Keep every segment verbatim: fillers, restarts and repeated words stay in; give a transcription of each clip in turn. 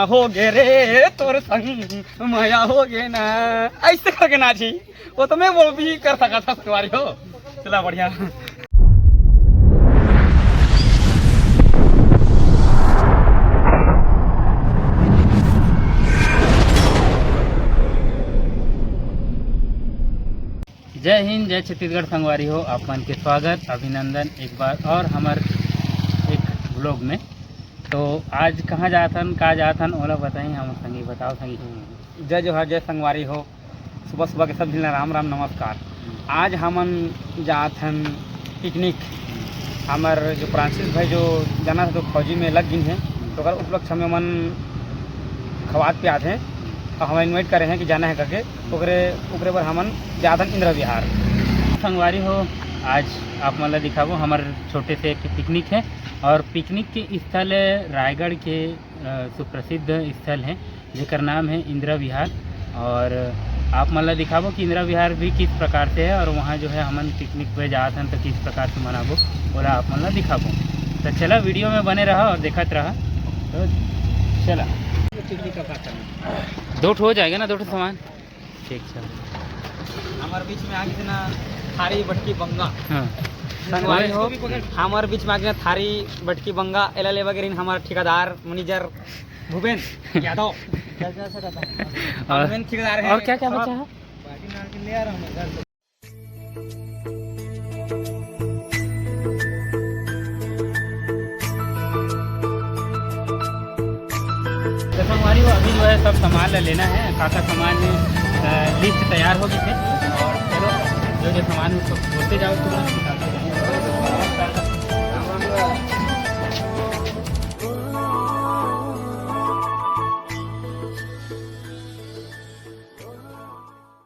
हो गे रे तोर संग, मया हो गे ना, ऐसे करके नाची। वो तो मैं वो भी कर सका था संगवारी हो। चला बढ़िया। जय हिंद, जय छत्तीसगढ़ संगवारी हो, आप मन के स्वागत, अभिनंदन एक बार और हमर एक व्लॉग में। तो आज कहाँ जात हन, का जात हन, ओला बताई हम संगी, बताओ संगी। जय जोहार, जय संगवारी हो, सुबह सुबह के सब झिन ला राम राम नमस्कार। आज हमन जात हन पिकनिक। हमर जो फ्रांसिस भाई जो जाना है तो फौजी में लग गिन है, तो ओकर उपलक्ष्य में हमन खवात पियात हैं और हमन इनवाइट करे हैं कि जाना है करके, ओकरे ओकरे बर हमन जात हन इंदिरा विहार। संगवारी हो, आज आप मन ला दिखाबो हमर छोटे से एक पिकनिक है और पिकनिक के स्थल है रायगढ़ के अ, सुप्रसिद्ध स्थल है जेकर नाम है इंदिरा विहार। और आप मन ला दिखाबो कि इंदिरा विहार भी किस प्रकार से है और वहाँ जो है हमन पिकनिक पे जात हन तो किस प्रकार से मनाबो, ओला आप मन ला दिखाबो। तो चला वीडियो में बने रहा और देखत रहा। तो चला, दो ठो हो जाएगा ना, दो ठो सामान। ठीक, चल। हमारे बीच में आ गई ना थारी बटकी बंगा। हाँ। संगवारी हो, हमारे बीच में आ गई ना थारी बटकी बंगा। एला लेवा गे रहिन हमारा ठेकेदार मैनेजर भूपेंद्र यादव। और, और क्या क्या बचा है? तो संगवारी हो, अभी जो है सब सामान ला लेना है, का का सामान है, अ, लिस्ट तैयार हो गई है। और चलो, जो जो सामान है उसको बोलते जाओ, तुम निकालते जाओ।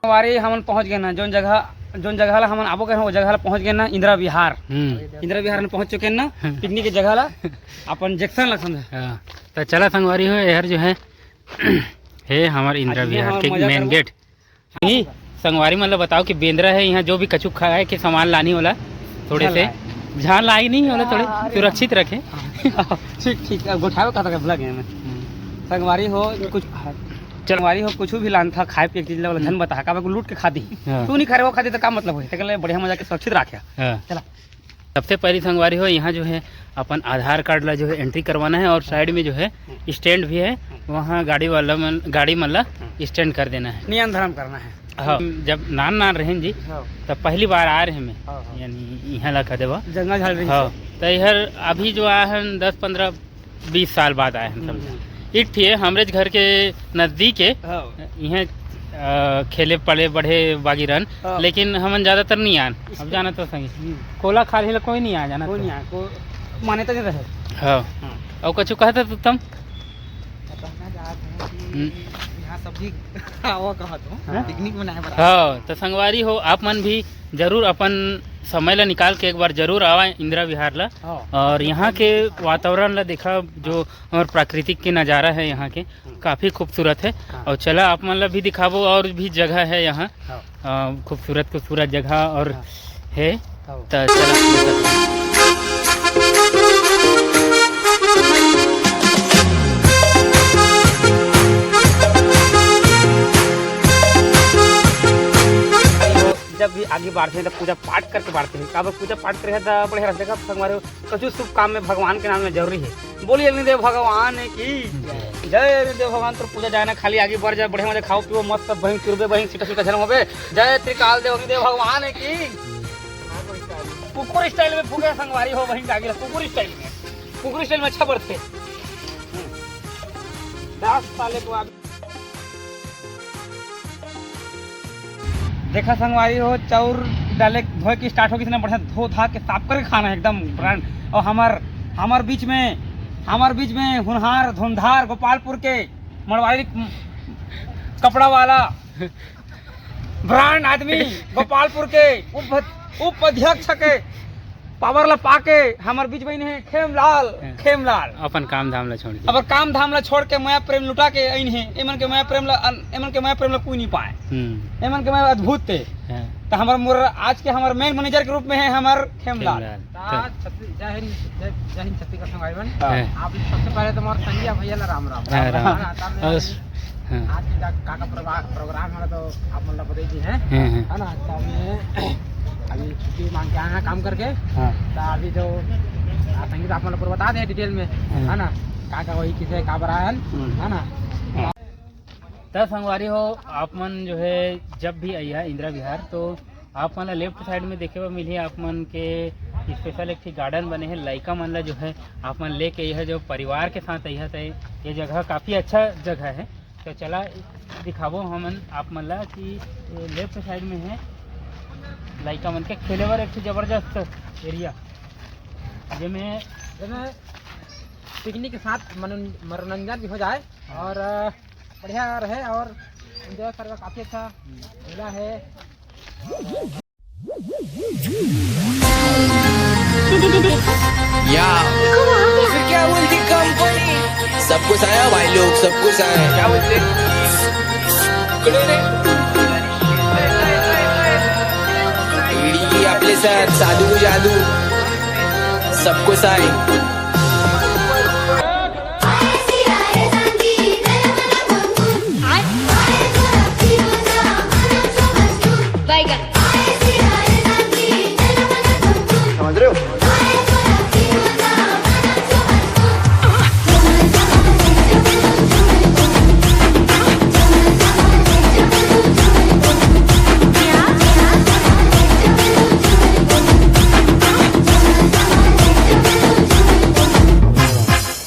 संगवारी हमन पहुंच गए ना, जोन जगह, जोन जगह ला हमन आबो कहे, वो जगह ला पहुंच गए ना, इंदिरा विहार। हम्म। इंदिरा विहार में पहुंच चुके हैं ना, हम्म। पिकनिक के जगह ला, अपन जंक्शन ला समझा। हाँ, तो चला संगवारी हो, यार जो है, हे हमार इंदिरा विहार के मेन गेट। नहीं, संगवारी मन ला बताओ कि बेंदरा है, यहाँ जो भी कछु खाए के सामान लानी होला, थोड़े से ध्यान लाए नहीं होला, थोड़े सुरक्षित रखे। ठीक, ठीक, अब गोठावे का तक भुला गए मैं। हम्म। संगवारी हो कुछ, चल। संगवारी हो कुछ भी लान था खाए पिए के चीज ला, हम्म। धन बता, काबर को लूट के खा दी। हाँ। तू नहीं खा रहे, वो खा दी तो का मतलब है? तेरे लिए बढ़िया मजा के सुरक्षित रखे। हाँ। चला। सबसे पहली संगवारी हो, यहाँ जो है अपन आधार कार्ड ला जो है एंट्री करवाना है और साइड में जो है स्टैंड भी है, वहाँ गाड़ी वाला मन, गाड़ी मन ला स्टैंड कर देना है। नियम धर्म करना है। हाँ, जब नान नान रहेन जी, हाँ। तब पहली बार आ रहे हैं मैं, हाँ, हाँ। यानी यहाँ ला कह देवा। जंगल झाड़ रही हाँ, है। तो यार अभी जो आया है दस पन्द्रह बीस साल बाद आए हैं हम्म, समझा। हम्म। एक ठे हमरे घर के नजदीक है, हाँ। इहें, अ, खेले पड़े बढ़े बागी रहन, हाँ। लेकिन हमन ज्यादातर नहीं आन। अब जाना तो संगी। हम्म। कोला खाल हिला कोई नहीं आ जाना कोई तो। नहीं आ, को मान्यता नहीं रहे। हाँ। हाँ। और कछु कहता तो तुम? कहना चाहत हूँ कि हम्म। यहाँ सब भी आवा कहत हूँ, हाँ। पिकनिक मनाए बर। हाँ, तो संगवारी हो, आप मन भी जरूर अपन समय ला निकाल के एक बार जरूर आवा इंदिरा विहार ला। हाँ। और यहाँ के वातावरण ला देखा, जो और प्राकृतिक के नज़ारा है यहाँ के, हम्म। काफ़ी खूबसूरत है। हाँ। और चला आप मन ला भी दिखाबो, और भी जगह है यहाँ, हाँ। अ, खूबसूरत खूबसूरत जगह और हाँ। है। हाँ। तो चला। जब भी आगे बढ़ते हैं तो पूजा पाठ करके बढ़ते हैं। काबर पूजा पाठ करे तो बढ़िया रहते हैं। संगवारी हो, कछु शुभ काम में भगवान के नाम में जरूरी है। बोलिए अग्निदेव भगवान की जय। अग्निदेव भगवान तो पूजा जाए ना, खाली आगे बढ़ जाए, बढ़िया मजा खाओ पियो, मस्त बहिन चुरबे, बहिन सीटा सीटा झलम होबे। जय त्रिकाल देव अग्निदेव भगवान की। कुकुर स्टाइल में फूके संगवारी हो, बहिन जागे कुकुर स्टाइल में, कुकुर स्टाइल में अच्छा बढ़ते। दस साले को आगे देखा संगवारी हो, चाउर डाले धोए के स्टार्ट हो गई ना, बढ़िया धो धा के साफ करके खाना है एकदम ब्रांड। और हमार, हमार बीच में, हमार बीच में हुनहार धुंधार गोपालपुर के मड़वारी कपड़ा वाला ब्रांड आदमी गोपालपुर के उप, उप अध्यक्ष के पावर ला पाके हमर बीच बहिन है खेमलाल, हाँ। खेमलाल। अपन काम धाम ला छोड़ के। अपन काम धाम ला छोड़ के मया प्रेम लुटा के आइन है। एमन के मया प्रेम ला, एमन के मया प्रेम ला कोई नहीं पाए। हम्म। एमन के मया अद्भुत थे। हाँ। तो हमार मोर आज के हमार मेन मैनेजर के रूप में है हमार खेमलाल। खेमलाल। तो आज छत्ती-, जय हिंद, जय, जय हिंद छत्तीसगढ़ संगवारी मन। हाँ। हाँ। आप सबसे पहले तो मोर संगिया भैया ला राम राम। हाँ, राम। है ना, तब मैं बस, हाँ। आज के का, का, का प्रोग्रा-, प्रोग्राम है तो आप मतलब बता दीजिए, हैं? हाँ, हाँ। है ना, तो मैं अभी छुट्टी मांग के आया है काम करके। हाँ। तो अभी जो आ, संगीत आप मतलब पूरा बता दे डिटेल में, हाँ। है ना, का, का वही किसे का बरा है, हम्म। है ना? हाँ। त संगवारी हो, आप मन जो है जब भी अइहा इंदिरा विहार तो आप मन ला लेफ्ट साइड में देखे बर मिलही, आप मन के स्पेशल एक ठी गार्डन बने हे। लइका मन ला जो है आप मन लेके अइहा, जो परिवार के साथ अइहा, त ये जगह काफ़ी अच्छा जगह है। तो चला दिखाबो हमन आप मन ला कि ये लेफ्ट साइड में है लइका मन के खेले बर एक ठी जबरदस्त एरिया, जेमे जेमे पिकनिक के साथ मनोरं-, मनोरंजन भी हो जाए और, अ, बढ़िया रहे और एंजॉय करे बर काफ़ी अच्छा झूला है। या। फिर क्या बोलती कंपनी? सब कुछ आया भाई लोग, सब कुछ आया। क्या बोलते? इकडे रे. इडी आपले सर, साधू जादू, सब कुछ आए. बैगन. समझ रहे हो?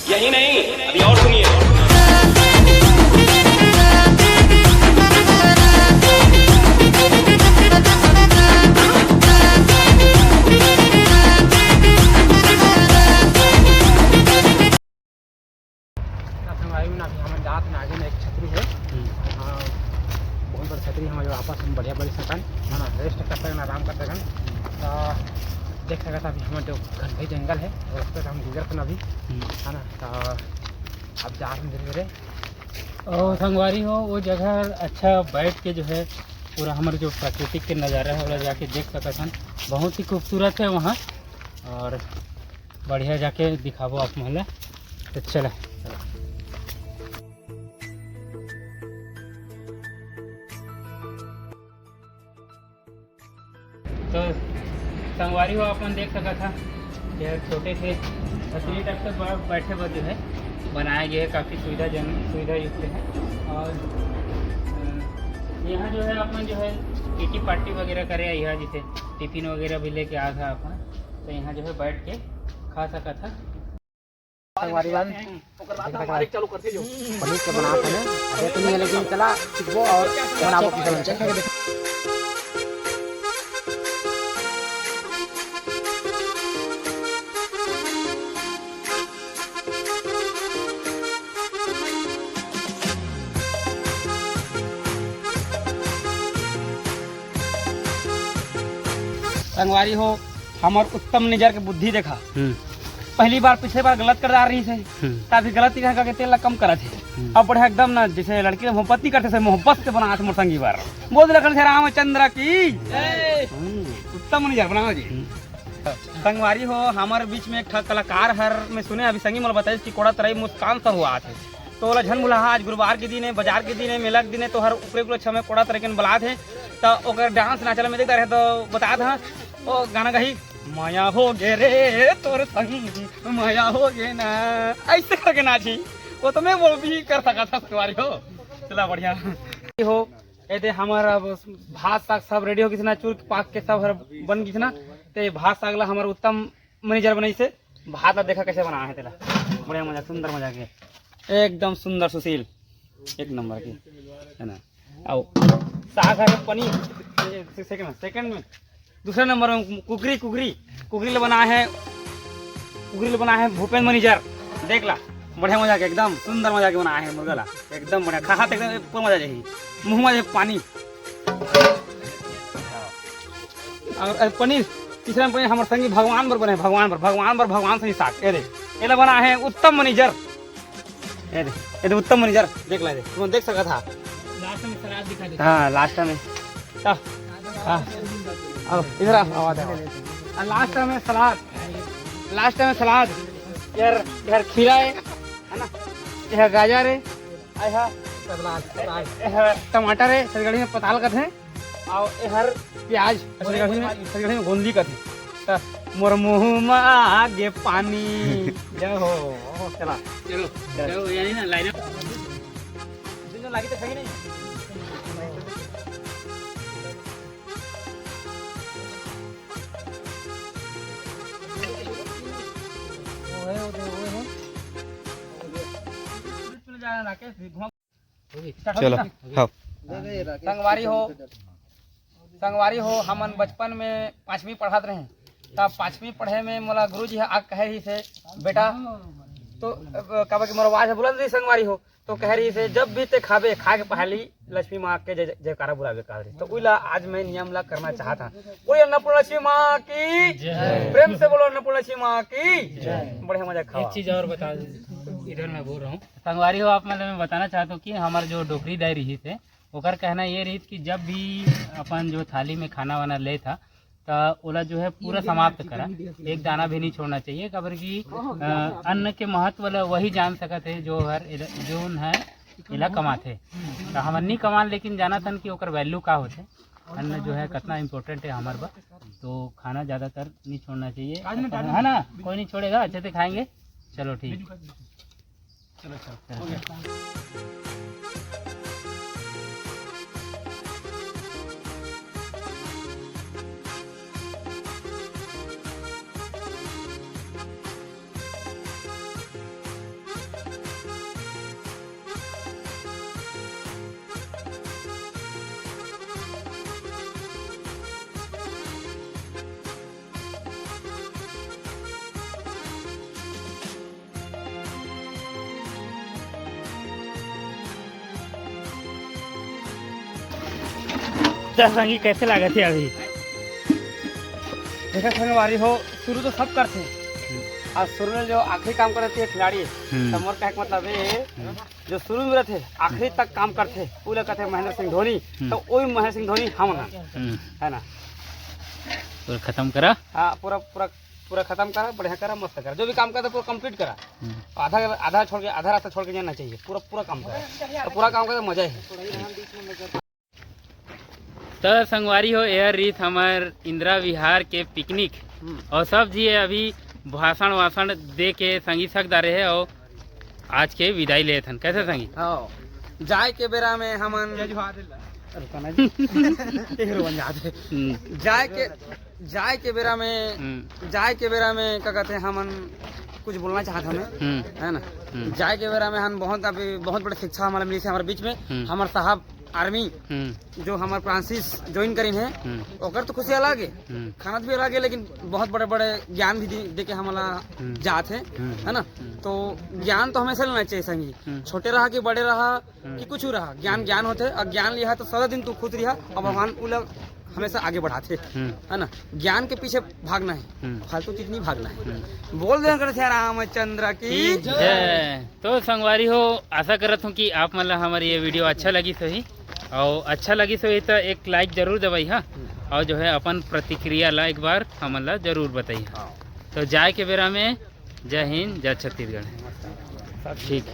यही नहीं, अभी और सुनिए। संगवारी मन, अभी हमन जात हन, आगे में एक छतरी है। हम्म। हाँ, बहुत बड़ा छतरी, हमन जो आपस में बढ़िया बैठ सकन, है ना, रेस्ट कर सकन, आराम कर सकन। तो देख सकत, अभी हमन जो घनघोर जंगल है, रस्ता से हम गुजरत हन अभी, हम्म। है ना, तो अब जा रहे हैं धीरे धीरे। और संगवारी हो, वो जगह अच्छा बैठ के जो है पूरा हमारे जो प्राकृतिक के नज़ारा है, ओला जाके देख सकत हन, बहुत ही खूबसूरत है वहाँ। और बढ़िया जाके दिखाबो आप मन ला। तो चला। तो संगवारी हो, आप मन देख सकत हा, ये छोटे से छतरी टाइप से ब-, बैठे बर जो है बनाया गया है, काफ़ी सुविधाजनक, सुविधा युक्त है। और, अ, यहाँ जो है आप मन जो है किटी पार्टी वगैरह करे, यहाँ जैसे टिफिन वगैरह भी लेके आ था आप मन, तो यहाँ जो है बैठ के खा सकत हा। संगवारी मन, पनीर के बनात हन, अभी तो नहीं है, लेकिन चला सीखबो और बनाबो किसे मन। संगवारी हो, हमर उत्तम निजर के बुद्धि देखा। हम्म। पहली बार, पिछले बार गलत कर डार रही से, हम्म। त अभी गलत ही कहा के तेल ला कम करत हे। हम्म। अब बढ़िया एकदम ना, जैसे लड़की से मोहब्बत नहीं करते, से मोहब्बत से बनात मोर संगी बार। बोल लखन से रामचंद्र की। जय। हम्म। उत्तम निजर बनाओ जी। हम्म। संगवारी हो, हमर बीच में एक ठा कलाकार हर, मैं सुने अभी संगी मोला बताइस कि कोड़ा तरई मुस्कान सर हुआ थे। तो ओला झन भुलाहा, आज गुरुवार के दिन है, बाजार के दिन है, मेला के दिन है, तो हर ऊपरे ऊपरे छमे कोड़ा तरई के बलात है। तो ओकर डांस नाचल में देखता रहे तो बता था, ओ गाना गही, "माया हो गे रे तोर संग, माया हो गे ना", ऐसे करके नाची। वो तो मैं वो भी कर सका था संगवारी हो। चला बढ़िया हो। ए दे हमर अब भात साग सब रेडी हो गिस ना, चूर पाक के सब हर बन गिस ना। ते भात साग ला हमर उत्तम मैनेजर बनाइस हे, भात ला देखा कैसे बनाए हे तेला, बढ़िया मजा, सुंदर मजा के, एकदम सुंदर सुशील, एक नंबर के, है ना। आओ साग हर पनीर, ए, से-, सेकंड में, सेकंड में, दूसरे नंबर में कुकरी, कुकरी, कुकरी ले बनाए हे, कुकरी ले बनाए हे भूपेंद्र मैनेजर। देख ला, बढ़िया मजा के, एकदम सुंदर मजा के बनाए हे मुर्गा ला, एकदम बढ़िया। खा, खा त एकदम पूरा मजा आ जाही, मुंह में पानी। और, और पनीर, तीसरा में पनीर हमर संगी भगवान बर बने, भगवान बर, भगवान बर, भगवान संगी साग। ए दे, एला बनाए हे उत्तम मैनेजर। ए दे, ए दे उत्तम मैनेजर, देख ला दे, तुम देख सकत हा। लास्ट में सलाद दिखा दे। हाँ, लास्ट में। तो हाँ, आओ, इधर आओ, आवाज आओ। और लास्ट में सलाद, लास्ट में सलाद। यार, यार खीरा है, है ना? यार गाजर है, आय हा, सलाद, सलाद। यार टमाटर है, छत्तीसगढ़ी में पताल कथे, और यार प्याज, छत्तीसगढ़ी में, छत्तीसगढ़ी में गोंदली कथे। त मोर मुँह मा आगे पानी। जय हो, चला। चलो, चलो, यानी ना लाइन अप। लागी तो सही नहीं। चलो, हाँ। संगवारी हो, संगवारी हो, हमन बचपन में पाँचवीं पढ़त रहे, तब पाँचवीं पढ़े में मोला गुरुजी ह आ कहे रहिस हे, "बेटा," तो, अ, काबर कि मोर आवाज ह बुलंद रहिस, संगवारी हो, तो कहे रहिस हे, "जब भी ते खाबे, खा के पहली लक्ष्मी माँ के जय, जयकारा बुलाबे," कहे रहिस। तो उइला आज मैं नियम ला करना चाहत हूँ। बोलिए अन्नपूर्णा लक्ष्मी माँ की जय। प्रेम से बोलो अन्नपूर्णा लक्ष्मी माँ की जय। बढ़िया मजा खावा। एक चीज और बता, इधर मैं बोल रहा हूँ। संगवारी हो, आप मन ल मैं बताना चाहत हूँ कि हमर जो डोकरी दाई रहिस हे, ओकर कहना ये रहिस कि जब भी अपन जो थाली में खाना वाना लेत हा, त ओला जो है पूरा समाप्त करा, एक दाना भी नहीं छोड़ना चाहिए, काबर कि, अ, अन्न के महत्व ल वही जान सकत हे जो हर एला, जोन है एला कमाथे। त हमन नहीं कमान, लेकिन जानत हन कि ओकर वैल्यू का होथे। अन्न जो है कितना इम्पोर्टेंट है हमर बर, तो खाना ज़्यादातर नहीं छोड़ना चाहिए, है ना? कोई नहीं छोड़ेगा, अच्छे से खाएंगे। चलो ठीक। चलो, चलो, हो गया। त संगी, कैसे लागत हे अभी? देखा संगवारी हो, शुरू तो सब करथे, और शुरू में जो आखिरी काम करथे खिलाड़ी, हम्म। तो मोर कहे के मतलब हे, हम्म। जो शुरू में रहथे, आखिरी तक काम करथे, वो लोग कहते हैं महेंद्र सिंह धोनी, हम्म। तो वही महेंद्र सिंह धोनी हम ना, हम्म। है ना? पूरा खत्म करा। हाँ, पूरा, पूरा, पूरा खत्म करा, बढ़िया करा, मस्त करा, जो भी काम करता पूरा कंप्लीट करा। हम्म। आधा, आधा छोड़ के, आधा रास्ता छोड़ के जाना चाहिए, पूरा, पूरा काम करा, तो पूरा काम करके मजा ही। त संगवारी हो, एहर रहिस हमर इंदिरा विहार के पिकनिक। हम्म। और सब जी अभी भाषण वाषण दे के संगी सक डारे हे और आज के विदाई लेत हन। कैसे संगी? हाँ। जाए के बेरा में हमन, रुका ना जी। एक रुका ना जाते। हम्म। जाए के, जाए के बेरा में, हम्म। जाए के बेरा में का कहते हैं, हमन कुछ बोलना चाहत हमें, हम्म। है ना? हम्म। जाए के बेरा में हम बहुत, अभी बहुत बड़े शिक्षा हमारा मिली थी हमारे बीच में। हम्म। हमारे साहब आर्मी हम्म। जो हमारे फ्रांसिस ज्वाइन करीन है, हम्म। ओकर तो खुशी अलग है, हम्म। खाना भी अलग है, लेकिन बहुत बड़े बड़े ज्ञान भी दे, दे के हमला हम्म। जात है, हम्म। है ना? हम्म। तो ज्ञान तो हमेशा लेना चाहिए संगी, हम्म। छोटे रहा कि बड़े रहा हम्म। कि कुछ रहा, ज्ञान ज्ञान होते, और ज्ञान लिहा तो सदा दिन तू खुश रिहा, और भगवान उला हमेशा आगे बढ़ाते, हम्म। है ना? ज्ञान के पीछे भागना है, हम्म। फालतू चीज नहीं भागना है। हम्म। बोल देना करते हैं रामचंद्र की की जय। तो संगवारी हो, आशा करत हूँ कि आप मन ला हमर ये वीडियो अच्छा लगिस होही, और अच्छा लगिस होही तो एक लाइक जरूर दबाई हा, और जो है अपन प्रतिक्रिया ला एक बार हमन ला जरूर बताई हा। हाँ। तो जाए के बेरा में जय हिंद, जय छत्तीसगढ़। ठीक।